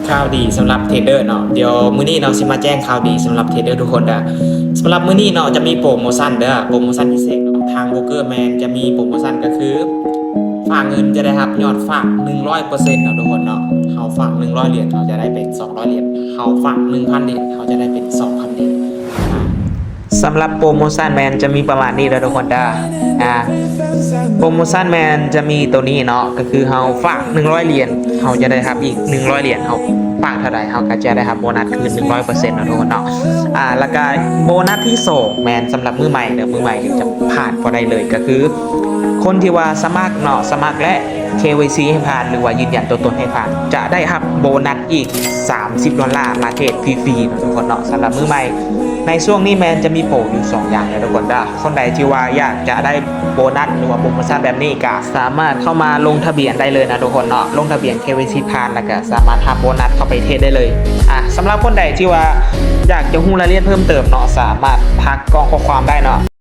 ຂ່າວດີສຳລັບເທຣດເດີເນາະ ດຽວມື້ນີ້ເນາະ ຊິມາແຈ້ງຂ່າວດີສຳລັບເທຣດເດີທຸກຄົນເດີ. ສຳລັບມື້ນີ້ເນາະ ຈະມີໂປຣໂມຊັນເດີ ໂປຣໂມຊັນພິເສດເນາະ ທາງໂບຣກເກີແມນຈະມີໂປຣໂມຊັນ ກໍຄືຝາກເງິນຈະໄດ້ຮັບຍອດຝາກໜຶ່ງຮ້ອຍເປີເຊັນເນາະທຸກຄົນເນາະ. ເຮົາຝາກໜຶ່ງຮ້ອຍຫຼຽນ ເຮົາຈະໄດ້ເປັນສອງຮ້ອຍຫຼຽນ ເຮົາຝາກໜຶ່ງພັນຫຼຽນ ເຮົາຈະໄດ້ເປັນສອງພັນຫຼຽນ. ສຳລັບໂປຣໂມຊັນແມ່ນຈະມີປະມານນີ້ເດີທຸກຄົນເດີ. ອາ ໂປຣໂມຊັນແມ່ນຈະມີໂຕນີ້ເນາະ ກໍຄືເຮົາຝາກໜຶ່ງຮ້ອຍຫຼຽນ ເຮົາຈະໄດ້ຮັບອີກໜຶ່ງຮ້ອຍຫຼຽນ ເຮົາຝາກເທົ່າໃດ ເຮົາກໍຈະໄດ້ຮັບໂບນັດຄືນໜຶ່ງຮ້ອຍເປີເຊັນເນາະທຸກຄົນເນາະ. ອາ ແລ້ວກໍໂບນັດທີສອງແມ່ນສຳລັບມືໃໝ່ເດີ ມືໃໝ່ນີ້ຈະພາດບໍ່ໄດ້ເລີຍ ກໍຄືຄົນທີ່ວ່າສະໝັກເນາະ ສະໝັກ ແລະ ເຄວາຍຊີ ໃຫ້ຜ່ານ ຫຼືວ່າຢືນຢັນຕົວຕົນໃຫ້ຜ່ານ ຈະໄດ້ຮັບໂບນັດອີກສາມສິບດອນລາ ມາເທຣດຟຣີໆເນາະທຸກຄົນເນາະ. ສຳລັບມືໃໝ່ ໃນຊ່ວງນີ້ແມ່ນຈະມີໂປຣຢູ່ສອງຢ່າງເດີທຸກຄົນເດີ. ຄົນໃດທີ່ວ່າຢາກຈະໄດ້ໂບນັດ ຫຼືວ່າໂປຣໂມຊັນແບບນີ້ ກໍສາມາດເຂົ້າມາລົງທະບຽນໄດ້ເລີຍນະທຸກຄົນເນາະ. ລົງທະບຽນ ເຄວາຍຊີ ຜ່ານ ແລ້ວກໍສາມາດຮັບໂບນັດເຂົ້າໄປເທຣດໄດ້ເລີຍ. ອາ ສຳລັບຄົນໃດທີ່ວ່າຢາກຈະຮູ້ລາຍລະອຽດເພີ່ມເຕີມເນາະ ສາມາດທັກກ່ອງຂໍ້ຄວາມໄດ້ເນາະ.